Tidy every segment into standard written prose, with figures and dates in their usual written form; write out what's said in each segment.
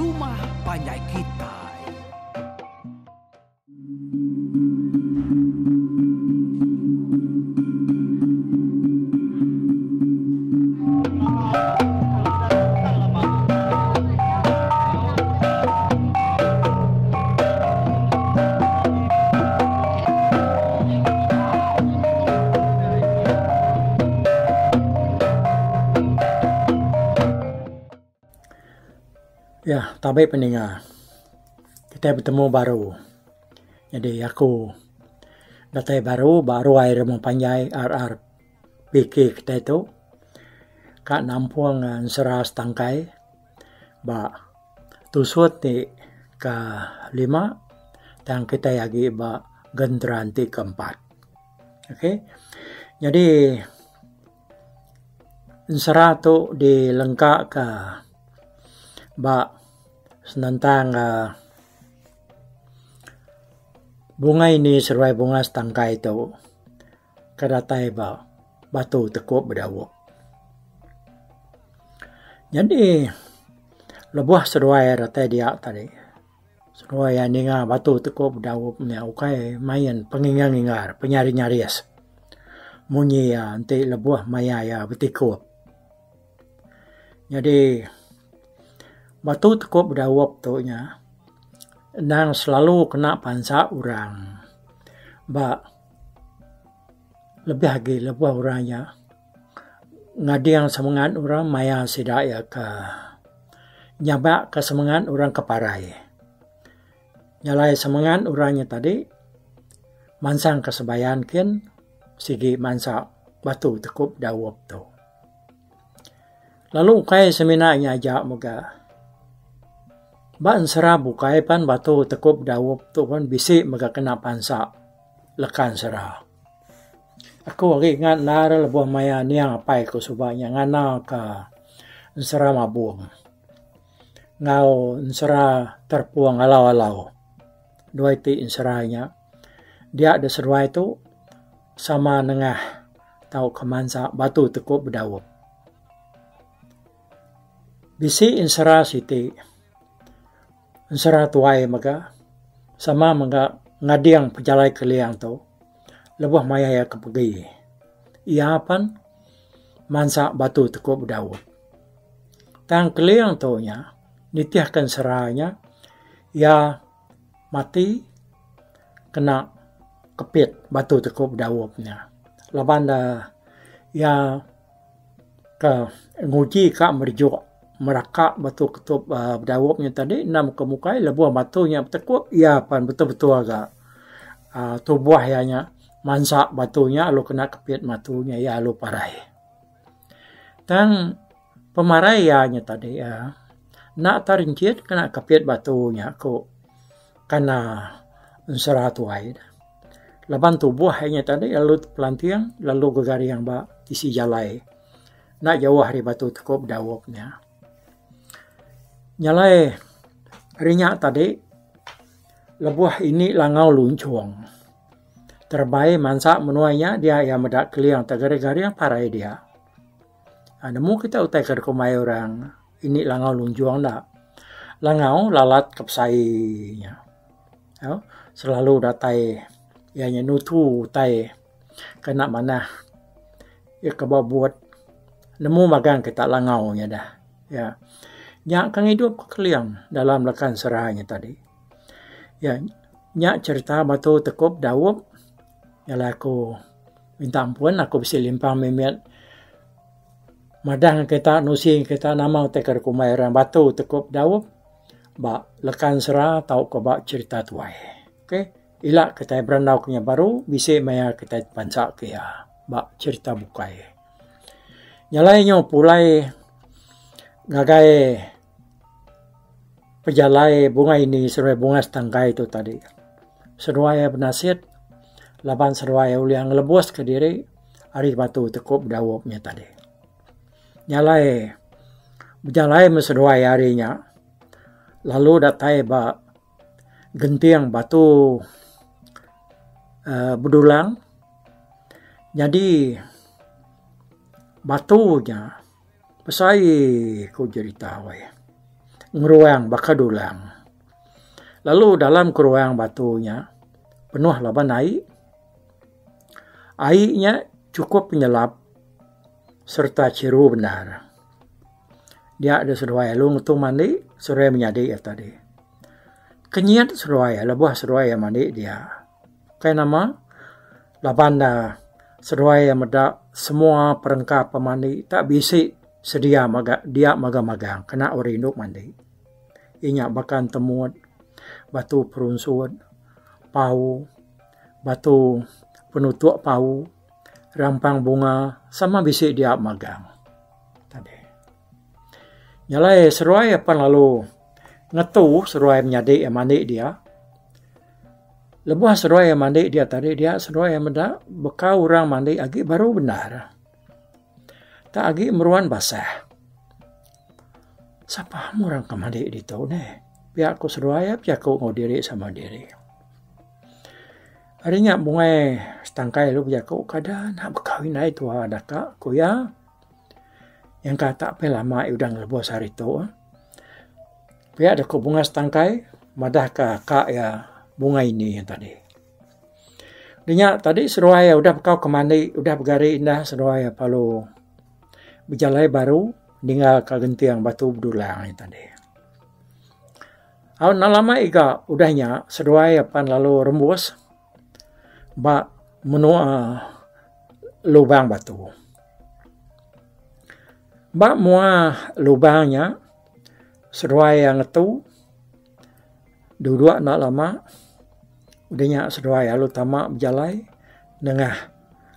rumah panjai kitai. Ya, tabi peninga. Kitai betemu baru. Nyadi aku datai baru ba ruai rumah panjai RRPK kitai tu ka nampung ensera setangkai ba tusut ti ke lima tang kitai agi ba genteran ti ke empat. Okay. Nyadi ensera tu dilengka ka ba senentang uhh bungai ni seruai bunga setangkai tu ke datai ba batu tekup bedauk. Nyadi lebuh seduai datai dia tadi seduai iya ninga batu tekup bedauk nya ukai main pengingar ingar penyaris nyaris munyi iya enti lebuh maya iya betikup. Nyadi batu tekup bedauk tu nya endang selalu kena pansa orang ba lebih agi lebuh orang nya ngading semengat orang maya sida iya ke nyabak ke semengat orang ke parai. Nyalai semengat orang nya tadi mansang ke sebayan kin sigi mansa batu tekup daup tu. Lalu ukai semina nya aja mega ba ensera bukai pan batu tekup daup tu pun bisi mega kena pansa leka ensera. Aku agi ngat endar lebuh maya niang apai ku suba nya ngana ka ensera mabong enggau ensera terpung alau-alau. Dua iti ensera nya dia da seduai tu sama nengah tauka mansa batu tekup bedaup. Bisi ensera siti. Ensera tuai mega sama mega ngading pejalai keling tu lebuh maya iya ke pegi. Iya pan mansa batu tekup bedaut. Tang keling tu nya nitihka ensera nya iya mati kena kepit batu tekup bedaut nya laban ne iya Ke nguji ka merejuk meraka batu ketup uhh bedaup nya tadi enda mukai mukai lebuh batu nya betekup iya pan betul betul ga uhh tubuh iya nya mansa batu nya lalu kena kepit batu nya iya lalu parai. Tang pemarai iya nya tadi uhh enda tau rinchit kena kepit batu nya ku kana ensera tuai. Laban tubuh inya tadi lalu tepelanting lalu gegaring ba tisi jalai enda jauh ari batu tekup daup nya. Nya alai ari nya tadi lebuh ini langau lunchong terebai mansa menua inya dia iya meda keling te garing garing parai dia. Nemu kita utai ke kumbai orang ini langau lunchong enda. Langau lalat ke besai nya. Selalu datai iya nya nutu utai ke enda manah iya ke ba but nemu magang kita langau nya dah. Iya. Nya ke ngidup ke keling dalam leka ensera nya tadi. Iya nya cherita batu tekup daup jalai aku minta ampun aku bisi limpang mimit madah kita nusi kita nama utai ke kumbai orang batu tekup daup. Ba leka ensera tauka ba cherita tuai. Ok ila kitai berandau ke nya baru bisi maya kitai tepansa ke iya ba cherita bukai. Nya alai nyu pulai ngagai pejalai bungai ini seduai bungai setangkai tu tadi. Seduai iya benasit laban seduai ulih ngelebus ke diri ari batu tekup bedaup nya tadi. Nya alai bejalai meh seduai hari nya lalu datai ba genting batu uhh bedulang nyadi batu nya besai ku jerita weh. ngeruang baka dulang. Lalu dalam keruang batu nya penuh laban ai. Ai nya chukup penyelap sereta chiru bendar. Dia deh seduai lalu ngetu mandi seduai menyadi iya tadi. Kenyit seduai lebuh seduai iya mandi dia. Kai nama laban ne seduai iya meda semua perengka pemandi tak bisi sedia mega dia magang-magang kena orang rindu mandi. Iya nya baka entemut, batu perunsut, pau, batu penutuk pau, rampang bunga sama bisi dia magang. Tadi. Nya alai seruai apan lalu ngetu seruai menyadi iya mandi dia. Lebuh seruai iya mandi dia tadi dia seruai iya meda bekau orang mandi agi baru bendar. Tak agi meruan basah. Sapa meh orang ke mandi ditu neh. Pia ku seduai bejaku enggau diri sama diri. Ari nya bungai setangkai lalu bejaku kada enda bekau indai tuha daka ku iya. Nyangka tak peh lama iya udah ngelebus sehari tu. Pia deh ku bungai setangkai madah ka aka iya bungai ini tadi. Nya tadi seduai iya udah bekau ke mandi udah begari indah seduai iya perlu bejalai baru ninggal ka genting batu bedulang nya tadi. Au enda lama iga udah nya seduai iya pan lalu rembus ba menua lubang batu. Ba mua lubang nya seduai iya ngetu. Duduk enda lama udah nya seduai lalu tama bejalai nengah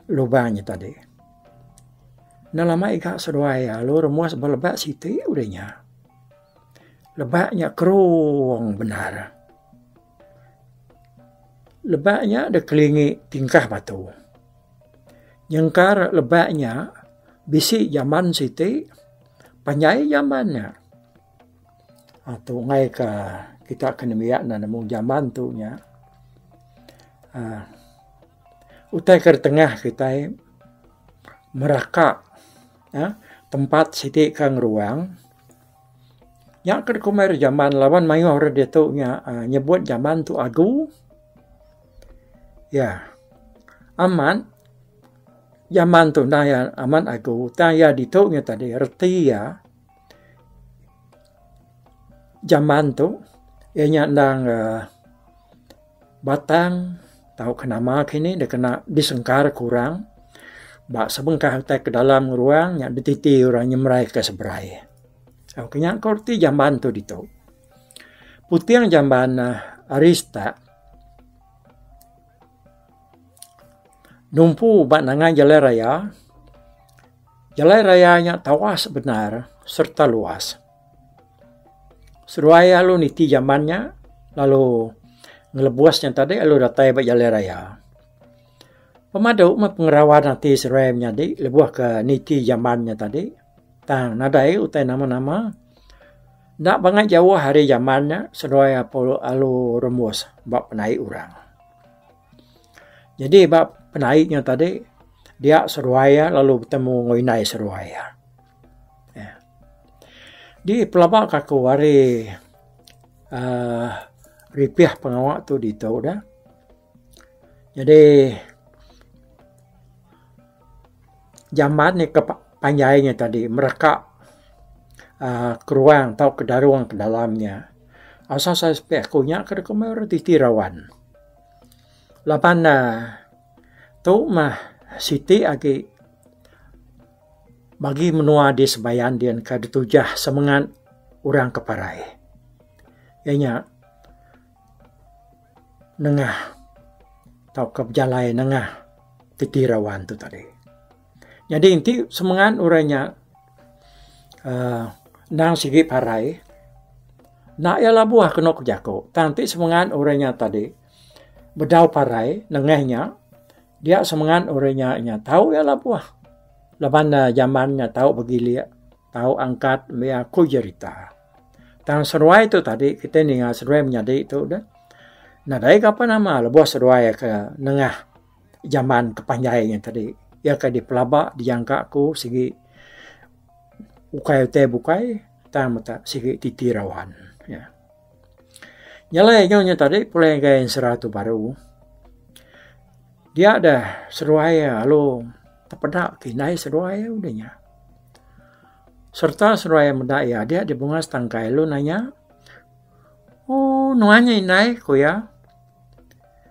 lubang nya tadi. Enda lama iga seduai lalu remus ba lebak siti udah nya. Lebak nya kerung bendar. Lebak nya dikelingi tingkah batu. Nyengkar lebak nya bisi jamban siti panjai jamban nya. Aaa tu enggai ka kita ke nembiak ne nemu jamban tu nya aaa utai ke ditengah kitai meraka aaa tempat siti ka ngeruang nya ke dikumbai re jamban laban mayuh re diatu nya aaa nyebut jamban tu agu. Iya amat jamban tu enda iya amat agu tang iya ditu nya tadi reti iya. Jamban tu iya nya endang uhh batang tauka nama kini da kena disengkar ku orang ba sebengkah utai ke dalam ruang nya dititi orang nyemerai ke seberai. Tauka nya ko reti jamban tu ditu. Puting jamban ne ari setak numpu ba nanga jalai raya. Jalai raya nya tawas bendar sereta luas. Seduai lalu niti jamban nya lalu ngelebus nya tadi lalu datai ba jalai raya. Pemadu meh pengerawan ati seduai menyadi lebuh ke niti jamban nya tadi tang nadai utai nama-nama. Enda bangat jauh ari jamban nya seduai apu lalu rembus ba penaik orang. Nyadi ba penaik nya tadi dia seduai iya lalu betemu enggau indai seduai iya. Di pelaba ka aku ari uhh ripih pengawa tu ditu dah. Nyadi jamban ne ke panjai nya tadi meraka uhh keruang tauka darung ke dalam nya. Asal suspek aku nya ke deka meh titi rawan. Laban ne tu mah siti agi bagi menua di sebayan din ke ditujah semengat orang ke parai. Iya nya nengah tauka bejalai nengah titi rawan tu tadi. Nyadi enti semengat orang nya uhh endang sigi parai enda iya labuh kenu ku jaku tang enti semengat orang nya tadi bedau parai nengah nya dia semengat orang nya nya tau iya labuh laban ne jamban nya tau begilik tau angkat mih ku jerita. Tang seduai tu tadi kitai ninga seduai menyadi tu deh nadai ga apan nama lebuh seduai ke nengah. Jamban ke panjai nya tadi iya ke dipelaba dijangka ku sigi ukai utai bukai. Tang meta sigi titi rawan. Ya. Nyalai nyau nya tadi pulai ngagai ensera tu baru. Dia deh seduai iya lalu tepeda ke indai seduai iya udah nya. Sereta seduai iya meda iya dia di bunga setangkai lalu nanya, Ooh nuan nya indai ku iya.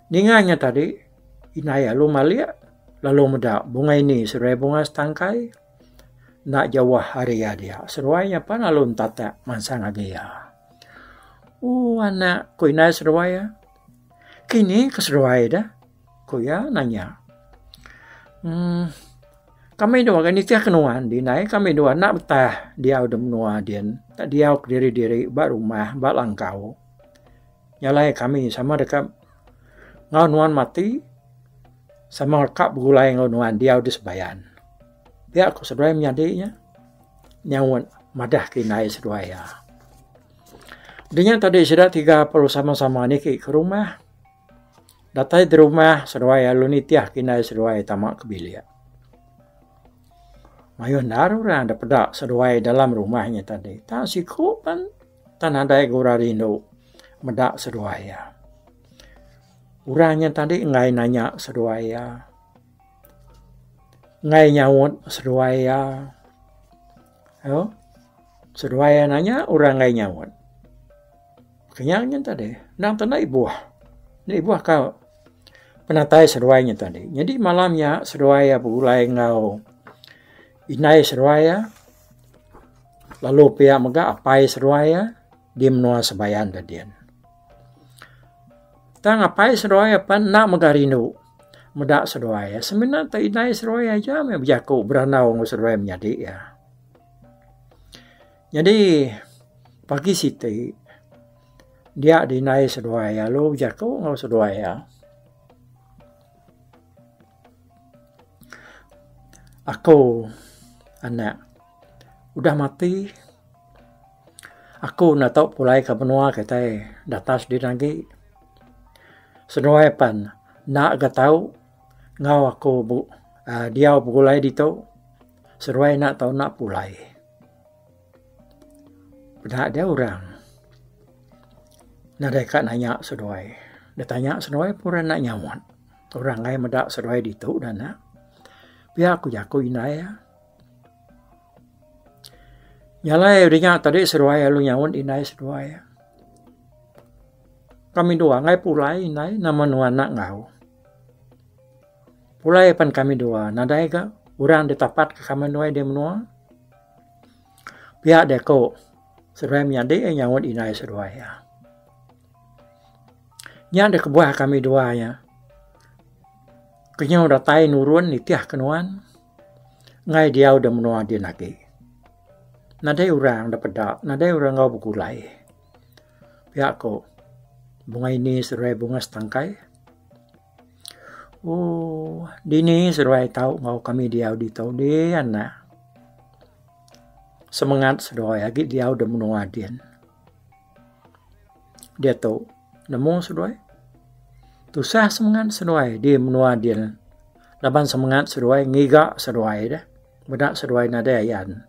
Ninga nya tadi indai iya lalu malik lalu meda bunga ini seduai bunga setangkai enda jauh ari iya dia. Seduai nya pan lalu entatak mansang agi iya. Ooh anak ku indai seduai iya. Kini ke seduai deh ku iya nanya. Uhh kami dua ga nitih ke nuan dindai kami dua enda betah diau da menua din tak diau kediri diri ba rumah ba langkau. Nya alai kami sama deka enggau nuan mati sama ka begulai enggau nuan diau di sebayan. Pia ku seduai menyadi nya nyaut madah ke indai seduai iya. Dinya tadi sida tiga perlu sama-sama niki ke rumah. Datai di rumah seduai lalu nitih ke indai seduai tama ke bilik. Mayuh endar orang da peda seduai dalam rumah nya tadi. Tang siku pan tang nadai ga orang rindu meda seduai iya. Orang nya tadi enggai nanya seduai iya. Enggai nyaut seduai iya. Au seduai iya nanya orang enggai nyaut. Kenyang nya tadi endang tanda ibuh. Enda ibuh ka penatai seduai nya tadi. Nyadi malam nya seduai iya begulai enggau indai seduai iya lalu pia mega apai seduai iya di menua Sebayan da din. Tang apai seduai iya pan enda mega rindu meda seduai iya. Semina te indai seduai iya aja meh bejaku berandau enggau seduai menyadi iya. Nyadi pagi siti dia dindai seduai lalu bejaku enggau seduai iya. Aku anak udah mati aku enda tau pulai ka menua kitai datas din agi. Seduai pan enda ga tau enggau aku uhh diau begulai ditu seduai enda tau enda pulai. Peda dia orang nadai ka nanya seduai. Da tanya seduai pun orang enda nyaut. Orang enggai meda seduai ditu dah anak. Pia ku jaku indai iya. Nya alai udah nya tadi seduai lalu nyaut indai seduai. Kami dua enggai pulai indai nama nuan enda enggau. Pulai pan kami dua nadai ga orang ditapat ka kami duai di menua. Pia deh ko seduai menyadi nyaut indai seduai iya. Nya deh kebuah kami dua nya kenyau datai nurun nitih ke nuan enggai diau da menua din agi. Nadai orang da peda nadai orang enggau begulai. Pia ko bunga ini seduai bunga setangkai. Ooh dini seduai tau enggau kami diau ditu dih anak. Semengat seduai agi diau da menua din. Diatu nemu seduai tusah semengat seduai di menua din laban semengat seduai ngiga seduai deh meda seduai nadai ayan.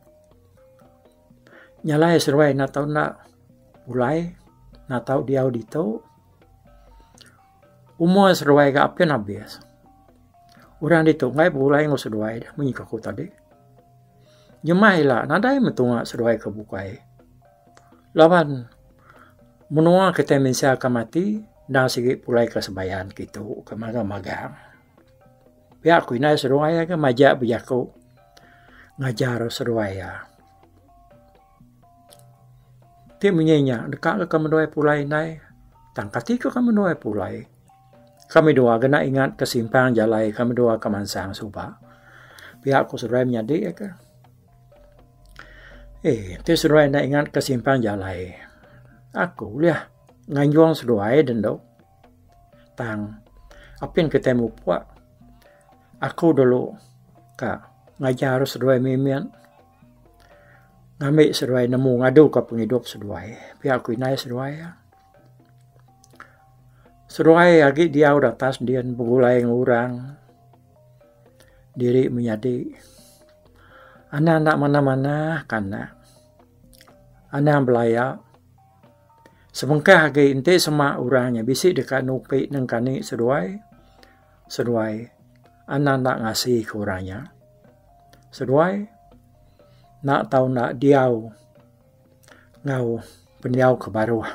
Nya alai seduai enda tau enda pulai enda tau diau ditu. Umur seduai ga apin abis. Orang ditu enggai begulai enggau seduai deh munyi ku aku tadi. Nyemah ila nadai meh tunga seduai ke bukai. Laban menua kitai mensia ke mati endang sigi pulai ke sebayan kitu ke magang-magang. Pia ku indai seduai ke majak bejaku ngajar seduai iya. Ti munyi nya deka ka menduai pulai indai tang kati ka menduai pulai. Kami dua kena ingat ke simpang jalai kami dua ke mansang suba. Pia ku seduai menyadi ka. Eh ti seduai enda ingat ke simpang jalai aku ulih nganjung seduai dendu. Tang apin kitai mupuk aku dulu ka ngajar seduai mimit. Ngambi seduai nemu ngadu ka pengidup seduai. Pia ku indai seduai. Seduai agi diau da atas din begulai enggau orang diri menyadi. Anak enda manah manah ka anak. Anang belaya. Sebengkah agi enti sema orang nya bisi deka nupi nengkani seduai, seduai anang enda ngasi ke orang nya. Seduai enda tau enda diau enggau pendiau ke baruh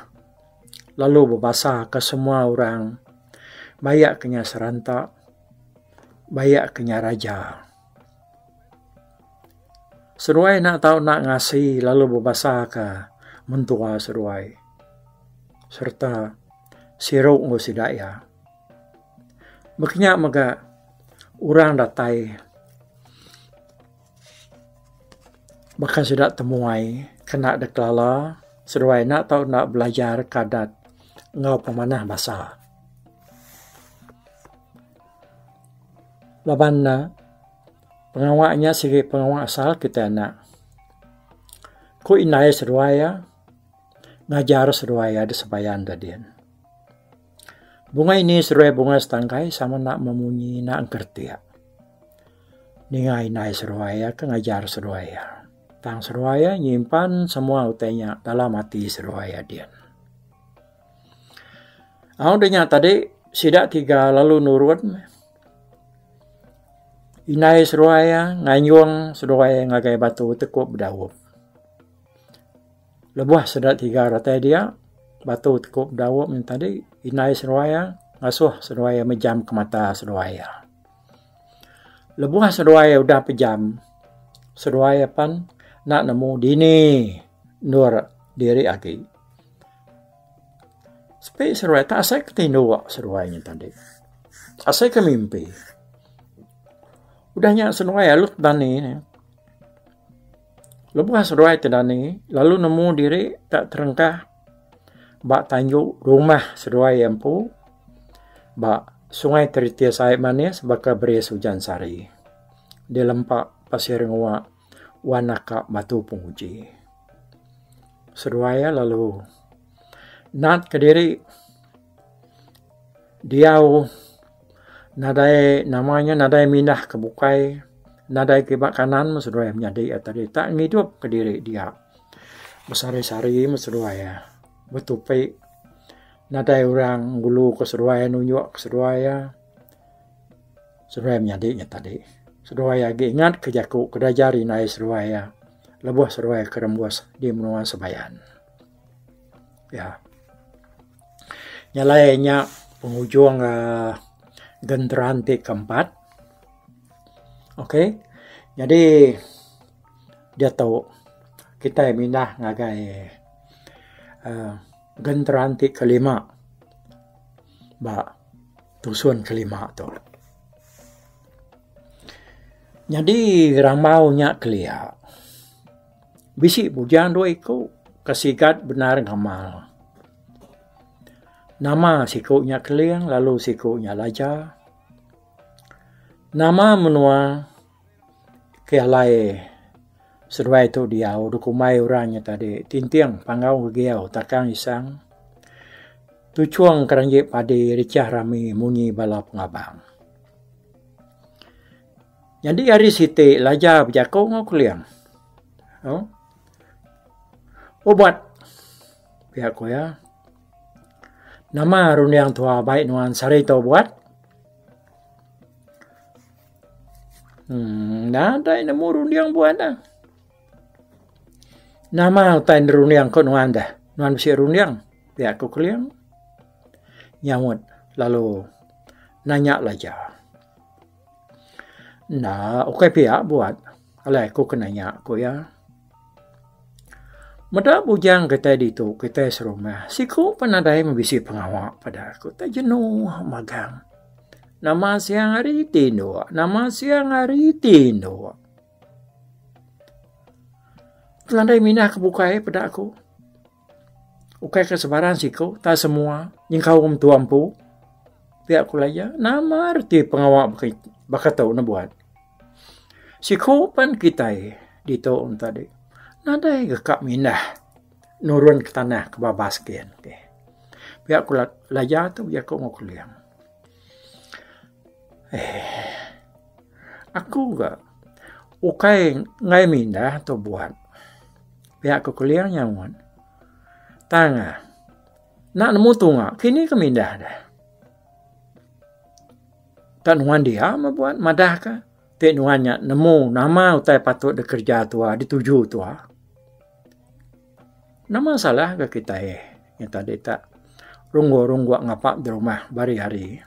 lalu bebasa ke semua orang bayak ke nya seranta bayak ke nya raja. Seduai enda tau enda ngasi lalu bebasa ka mentua seduai sereta siru enggau sida iya. Baka nya mega orang datai baka sida temuai kena dek kelala seduai enda tau enda belajar ka adat enggau pemanah basa. Laban ne pengawa nya sigi pengawa asal kitai anak. Ku indai seduai iya ngajar seduai iya da sebayan da din. Bungai ini seduai bungai setangkai sama enda memunyi enda engkeretik. Ninga indai seduai iya ke ngajar seduai iya. Tang seduai iya nyimpan semua utai nya dalam ati seduai iya din. Au da nya tadi sida tiga lalu nurun indai seduai iya nganjung seduai ngagai batu tekup bedaup. Lebuh sida tiga datai dia batu tekup bedaup nya tadi indai seduai iya ngasuh seduai iya mejam ke mata seduai iya. Lebuh seduai iya udah pejam seduai iya pan enda nemu dini endur diri agi. Sepi seduai tak asai ke tinduk seduai nya tadi. Asai ke mimpi. Udah nya seduai alu tedani ne. Lebuh seduai tedani lalu nemu diri tak terengkah ba tanju rumah seduai iya empu ba Sungai Teritis Ai Manis baka beris ujan sehari. Di lempa Pasir Ngua Wan Naka Batu Penguji. Seduai iya lalu nat kediri diau nadai nama nya nadai mindah ke bukai nadai kiba kanan meh seduai menyadi iya tadi tak ngidup kediri dia besehari sehari meh seduai iya betupi nadai orang ngulu ke seduai nunjuk ke seduai iya. Seduai menyadi nya tadi. Seduai agi ingat ke jaku ke diajar indai seduai iya lebuh seduai ke rembus di menua Sebayan. Ya. Nya alai nya pengujung uhh genteran ti keempat. Okay. Nyadi diatu kitai mindah ngagai uhh genteran ti kelima ba Tusun kelima tu. Nyadi rambau nya kelia bisi bujang dua iku ke sigat bendar ngamal. Nama siku nya Keling lalu siku nya Laja. Nama menua ke alai seduai tu diau dikumbai orang nya tadi Tinting Panggau Gegiau Takang Isang Tuchong Keranggi Padi Richah Rami Munyi Bala Pengabang. Nyadi hari siti Laja bejaku enggau Keling. Au. Ubat pia ku iya. Nama runding tua bai nuan sehari tu buat? Uhh nadai nemu runding buat ne. Nama utai nerunding ku nuan deh. Nuan bisi runding pia ku Keling nyaut lalu nanya Laja. Enda ukai pia buat alai aku ke nanya ku iya. Meda bujang kitai ditu kitai serumah siku pun nadai meh bisi pengawa peda ku tai jenuh magang. Nama siang hari tinduk nama siang hari tinduk. Nadai minah ke bukai peda ku. Ukai ke sebarang siku tang semua nyengkaum tua empu pia ku belajar nama reti pengawa baka tu ne buat. Siku pen kitai ditu ne tadi nadai ga ka mindah nurun ke tanah ke babas gin. Pia ku belajar tu jaku enggau Keling. Eee aku ga ukai enggai mindah tu buat. Pia ku Keling nyaut. Tang enda nemu tunga kini ke mindah deh. Tak nuan dia meh buat madah ka ti nuan nya nemu nama utai patut dikereja tua dituju tua. Nama salah ga kitai nya tadi tak runggu-runggu ngapa derumah bari-hari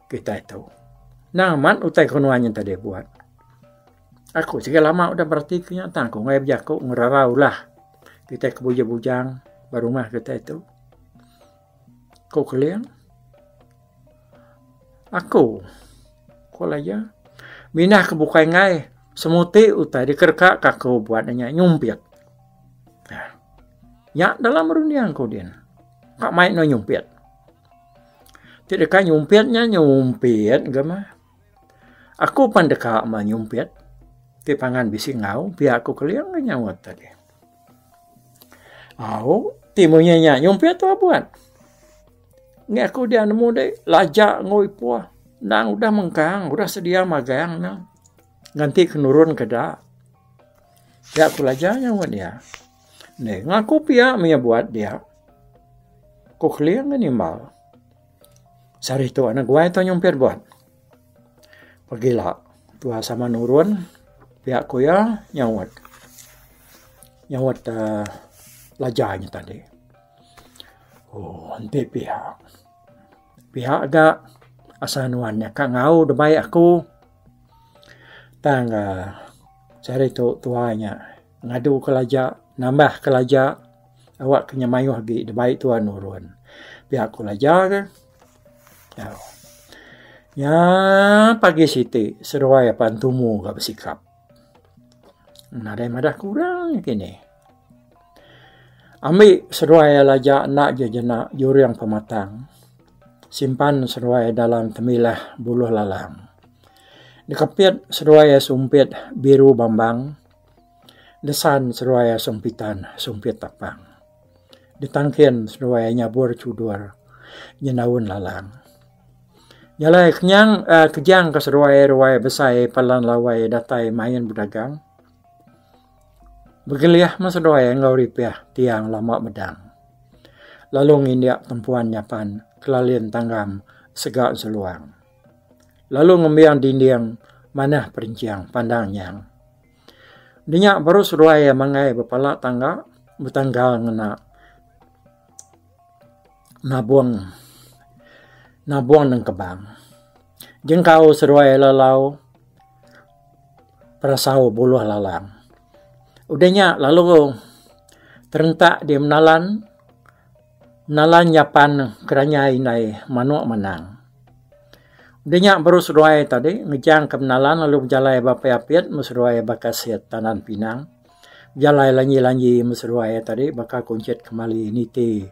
kitai tu. Nang amat utai ke nuan nya tadi buat. Aku sigi lama udah bereti ke nya tang aku enggai bejaku ngerara ulah kitai ke bujang-bujang ba rumah kitai tu. Ku Keling. Aku, ku Laja, minah ke bukai enggai semuti utai dikereka ka aku buat ne nya nyumpit. Nya dalam runding ku din. Ka mai ne nyumpit. Ti deka nyumpit nya nyumpit ga mah. Aku pan deka meh nyumpit ti pangan bisi enggau pia ku Keling ga nyaut tadi. Au ti munyi nya nyumpit tu buat. Ngi aku dia nemu deh laja enggau ipuh endang udah mengkang udah sedia magang ne nganti ke nurun ke da. Pia ku laja nyaut iya. Neh ngaku pia meh iya buat dia. Ku Keling ga nimbal. Sehari tu anak guai tu nyumpit buat. Pagila tua sama nurun pia ku iya nyaut. Nyaut uhh laja nya tadi. Ooh enti pia. Pia ga asal nuan nya ka ngau da bai aku. Tang uhh sehari tu tua nya ngadu ke laja nambah ke laja. Awak ke nya mayuh agi da bai tuan nurun. Pia ku laja ke. Tau. Nya pagi siti seduai apan tumu ga besikap. Nadai madah kurang kini. Ambi seduai laja enda je jena juring pematang. Simpan seduai dalam temilah buluh lalang. Dikepit seduai sumpit biru bambang. Desan seduai sempitan sumpit tapang. Ditangkin seduai nyabur chudur nyenaun lalang. Jalai kenyang uhh kejang ke seduai ruai besai palan lawai datai main bedagang. Begelih meh seduai enggau ripih tiang lama medang. Lalu ngindik tempuan nyapan kelalin tanggam sega seluang. Lalu ngembing dinding manah perenching pandang nyang. Dinya baru seduai iya manggai bepala tangga betangga ngena nabung nabung nengkebang. Jengkau seduai lelau perasau buluh lalang. Udah nya lalu terentak di menalan menalan nyapan keranyai indai manok manang. Udah nya baru seduai tadi ngejang ke menalan lalu bejalai ba apai apit meh seduai baka sit tandan pinang. Bejalai lanji-lanji meh seduai tadi baka kunchit kemali niti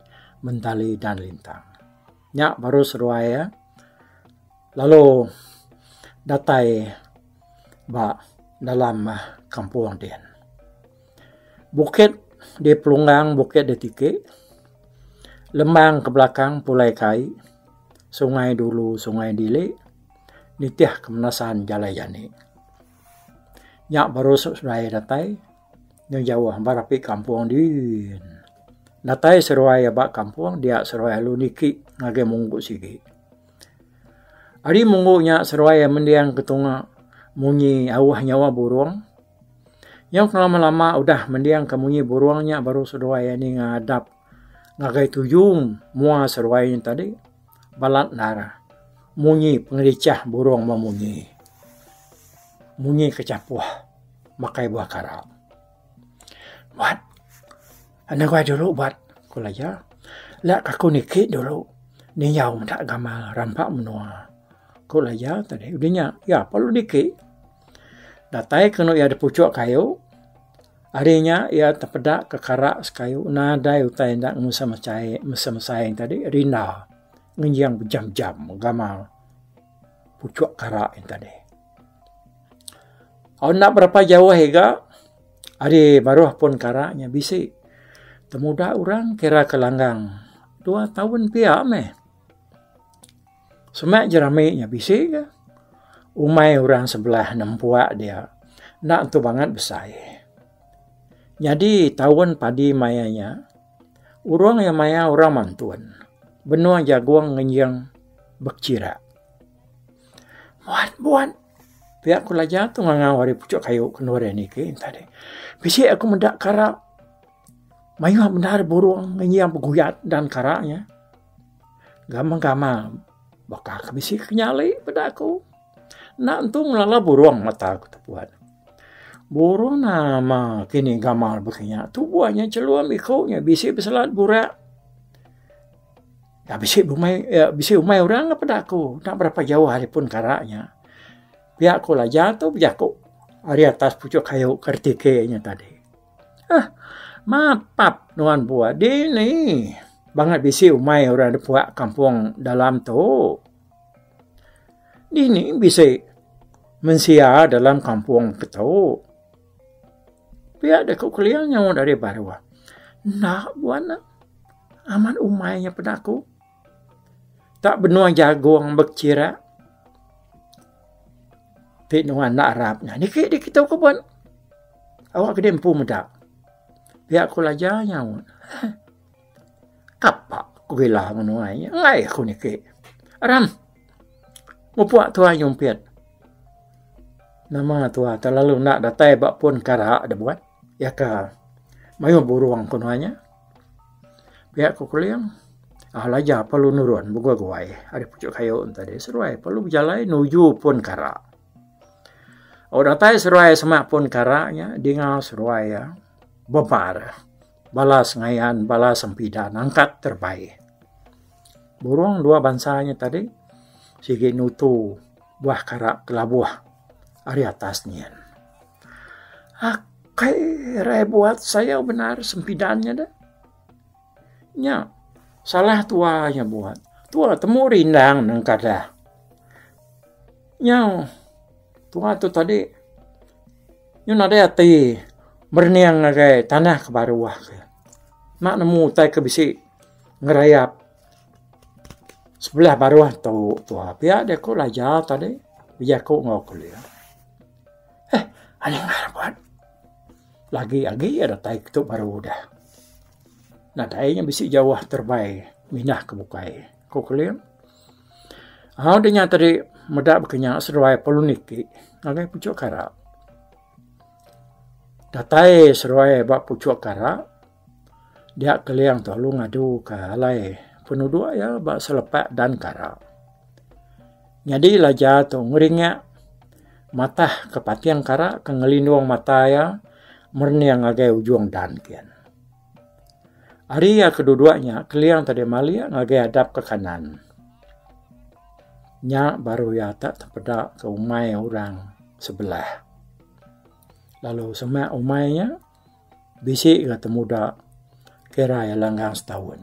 mentali dan lintang. Nya baru seduai iya lalu datai ba dalam kampung din. Bukit di pelunggang bukit di tiki lembang ke belakang pulai ke ai. Sungai dulu sungai dili nitih ke menasan jalai jani. Nya baru seduai datai nyau jauh ba rapi kampung din. Datai seduai ba kampung dia seduai lalu niki ngagai munggu sigi. Ari munggu nya seduai mending ke tunga munyi auh nyawa burung. Nyau kelama lama udah mending ke munyi burung nya baru seduai ninga adap. Ngagai tuju mua seruai nya tadi balat endar munyi pengerichah burung memunyi. Munyi kechapuh makai buah kara. Buat enda guai dulu buat ku Laja. Lak aku niki dulu ninjau meda gamal rampa menua ku Laja tadi. Udah nya iya perlu niki. Datai kenu iya da puchok kayu. Ari nya iya tepeda ke kara sekayu nadai utai enda ngemesai mesai tadi rinda ngenjing bejam jam gamal puchok kara en tadi. Au enda berapa jauh iga ari baruh pun kara nya bisi temuda orang kira ke langgang dua taun pia meh. Semak jerami nya bisi ga. Umai orang sebelah nempuak dia enda entu bangat besai. Nyadi taun padi maya nya, urung iya maya orang mantun benung jagung ngenjing bekechirak. Buat buat pia ku Laja tu ngangau ari puchuk kayu ke endur iya niki tadi. Bisi aku meda kara mayuh bendar burung ngenjing beguyat dan kara nya. Gamal-gamal baka ke bisi ke nyali peda aku. Enda entu ngelala burung mata ku tebuat. Burung nama kini gamal baka nya tubuh nya chelum iku nya bisi beselat burak. Bisi umai bisi umai orang peda aku enda berapa jauh ari pun kara nya. Pia ku Laja tu bejaku ari atas puchuk kayu ke retike nya tadi. Huh mapap nuan buah dini bangat bisi umai orang da puak kampung dalam tu. Dini bisi mensia dalam kampung ke tu. Pia deka kelia nyaut ari baruh. Enda buan ne. Amat umai nya peda aku. Tak benung jagung bechirak. Ti nuan enda arap nya. Niki dikitu ku buan. Awak ke empu meda. Pia ku Laja nyaut. Kapa ku gila menua nya. Enggai aku niki. Aram. Mupuk tuai nyumpit. Nama tua terlalu enda datai ba pun kara da buat. Iya ka mayuh burung ku nuan nya. Pia ku Keling aaa laja perlu nurun beguai guai ari puchuk kayu ne tadi seruai perlu bejalai nuju pun kara. Au datai seruai semak pun kara nya dinga seruai iya bebar bala sengayan bala sempidan angkat terebai. Burung dua bansa nya tadi sigi nutu buah kara kelabuh ari atas nyin. Akai rai buat sayau bendar sempidan nya deh. Nya salah tua nya buat. Tua temu rindang nengkadah. Nyau tua tu tadi nyu nadai ati merening ngagai tanah ke baruh ke. Mak nemu utai ke bisi ngerayap sebelah baruh tu tua pia deh ku Laja tadi bejaku enggau kelia. Eh anih buat lagi agi datai ke tu baru udah. Nadai nya bisi jauh terebai mindah ke bukai, ku Keling. Au deh nya tadi meda baka nya seduai perlu niki ngagai puchuk kara. Datai seduai ba puchuk kara dia Keling tu lalu ngadu ke alai penuduk iya ba selepak dan kara. Nyadi Laja tu ngeringa matah ke pating kara ke ngelindung mata iya merening ngagai ujung dan kian. Ari iya ke duduk nya Keling tadi malik ngagai adap ke kanan. Nya baru iya tak tepeda ke umai orang sebelah. Lalu semak umai nya bisi ga temuda kira iya langgang setaun.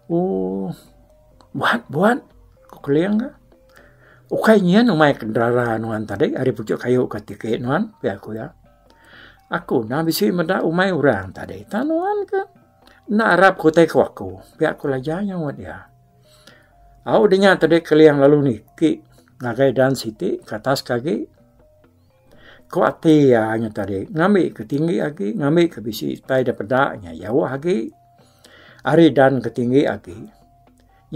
Ooh buat buat ku Keling ka. Ukai nyin umai ke dara nuan tadi ari puchuk kayu ka tiki nuan pia ku iya. Aku enda bisi meda umai orang tadi tang nuan ka enda arap ku utai ku aku pia ku Laja nyaut iya. Au dinya tadi Keling lalu niki ngagai dan siti ke atas ke agi. Ku ati iya nya tadi ngambi ke tinggi agi ngambi ke bisi utai da peda nya jauh agi ari dan ke tinggi agi.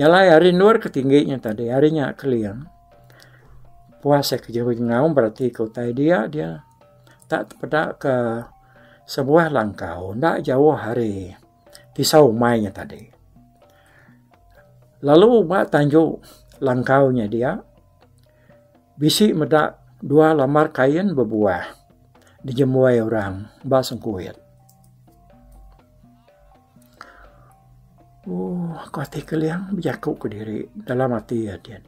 Nya alai ari endur ke tinggi nya tadi ari nya keling puas ke jengau berati ke utai dia dia tak tepeda ke sebuah langkau enda jauh ari tisau umai nya tadi. Lalu ba tanju langkau nya dia. Bisi meda dua lambar kain bebuah dijembuai orang ba sengkuit. Ooh ku ati Keling bejaku kediri dalam ati iya din.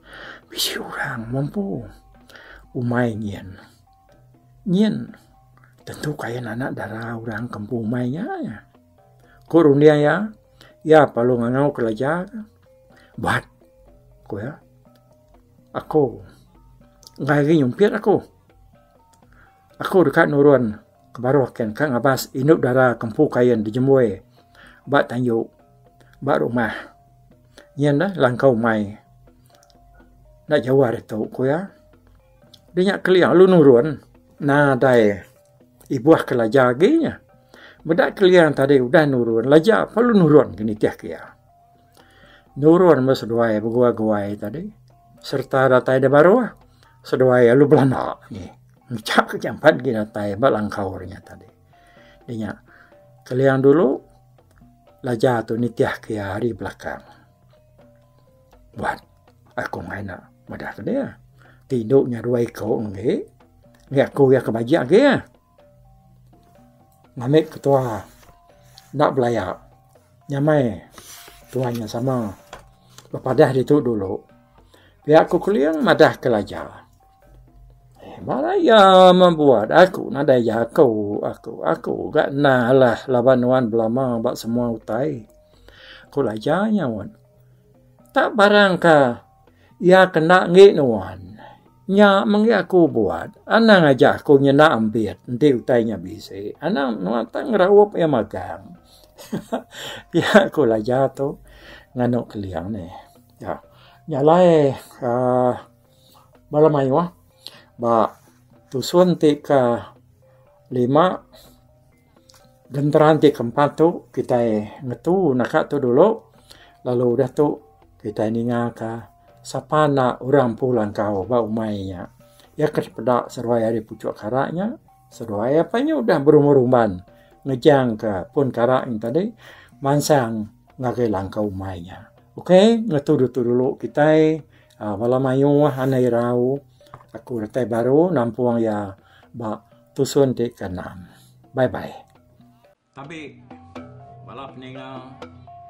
Bisi orang mempu umai nyin. Nyin tentu kain anak dara orang ke empu umai nya. Ku runding iya, iya perlu ngangau kelajar. Buat ku iya. Aku enggai agi nyumpit aku. Aku deka nurun ke baruh kin ka ngabas indu dara ke empu kain dijembui ba tanju ba rumah. Nyin neh langkau umai enda jauh ari tu ku iya. Nya kelia lalu nurun. Nadai ibuh ke Laja agi nya. Meda Keling tadi udah nurun, Laja perlu nurun ke nitih ke iya. Nurun meh seduai beguai-guai tadi sereta datai da baruh seduai lalu belanda ngi ngejak ke jampat agi datai ba langkau nya tadi. Nya Keling dulu Laja tu nitih ke iya ari belakang. Buat aku enggai enda madah ke dia. Ti indu nya dua iko enggi, enggi aku iya ke bajik agi ah. Ngambi ketua enda belaya nyamai tuan nya sama bepadah ditu dulu. Pia ku Keling madah ke Laja. Bala iya membuat aku nadai jaku aku. Aku ga enda alah laban nuan belama ba semua utai. Ku Laja nyaut. Tak barang ka iya kena enggi nuan. Nya menggi aku buat. Anang aja aku nyenda ambit enti utai nya bisi. Anang nuan tak ngeraup iya magang. Pia ku Laja tu nganu Keling nih. Nya alai uhh bala mayuh ba tusun ti ke lima genteran ti keempat tu kitai ngetu naka tu dulu lalu udah tu kitai ninga ka sapa enda orang empu langkau ba umai nya. Iya ke dipeda seduai ari puchuk kara nya seduai apai nya udah berumban-rumban ngejang ka pun kara nya tadi mansang ngagai langkau umai nya. Ok ngetu ditu dulu kitai uhh bala mayuh anai irau aku datai baru nampung iya ba tusun ti ke enam. Bye bye. Tabi bala peninga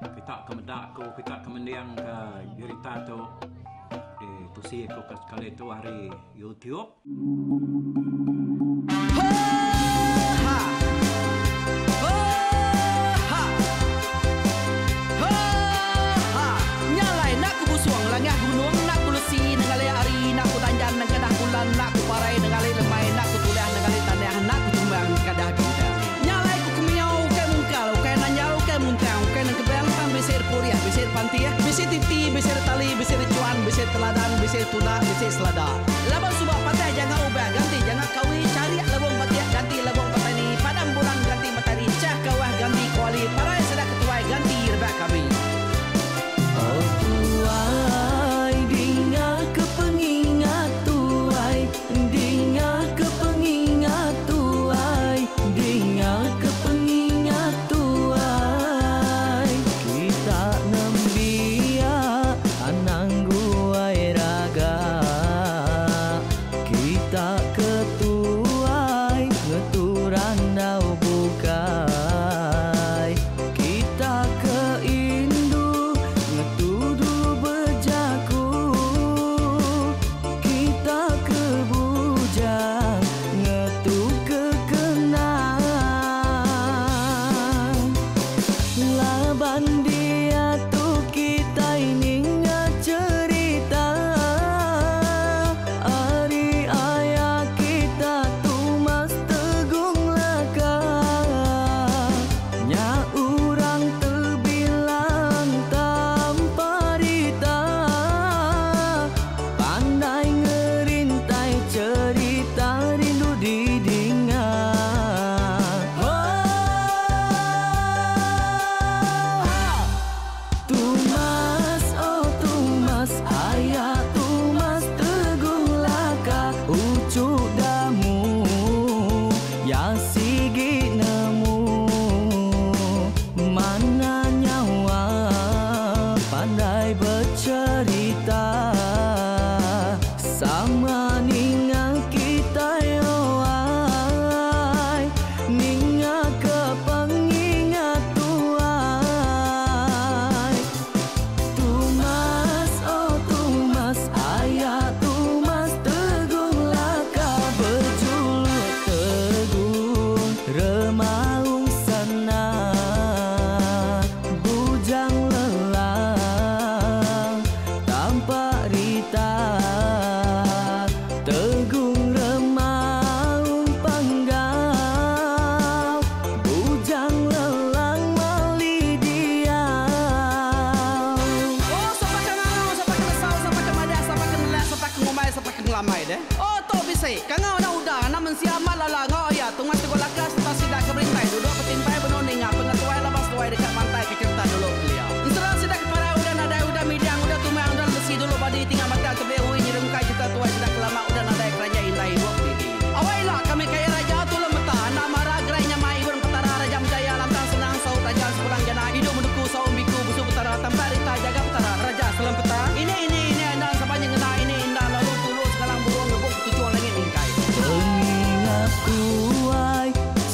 kita ke meda aku kita ke mending ke jerita tu di tusi aku ke sekali tu ari YouTube.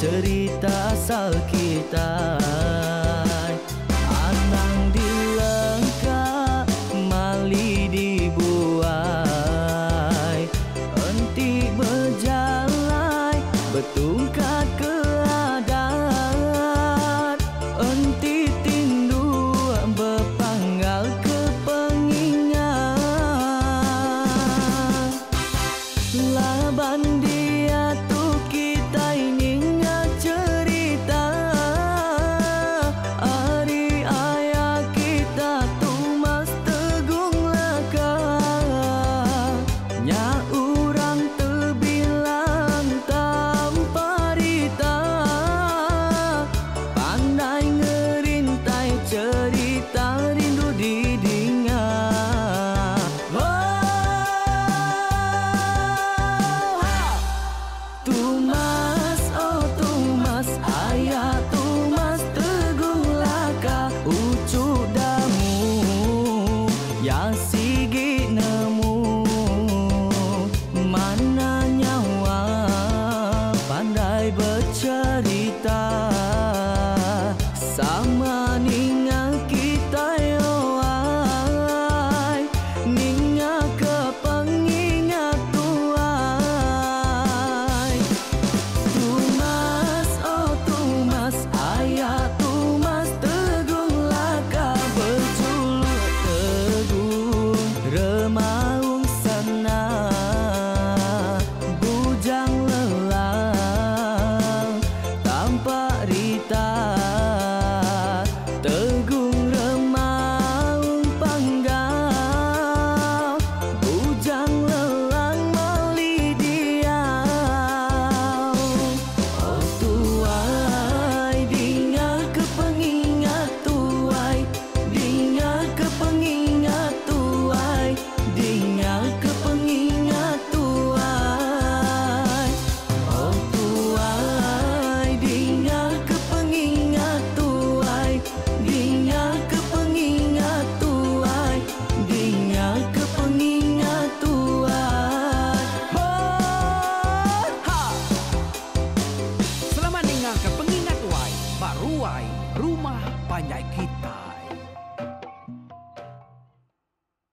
Cherita asal kitai. Anang dilengka mali dibuai. Enti bejalai betungkat ke adat. Enti tindu bepanggal ke pengingat. Laban diatu kitai ninga cherita ari aya kita Tumas Tegung Laka. Nya orang tebilang tanpa rita. Pandai ngerintai cherita rindu didinga. Tumas, oh Tumas, aya Tumas Tegung Laka. Uchu Damu, ya sigi nemu. Mana nyawa pandai becerita. Sama.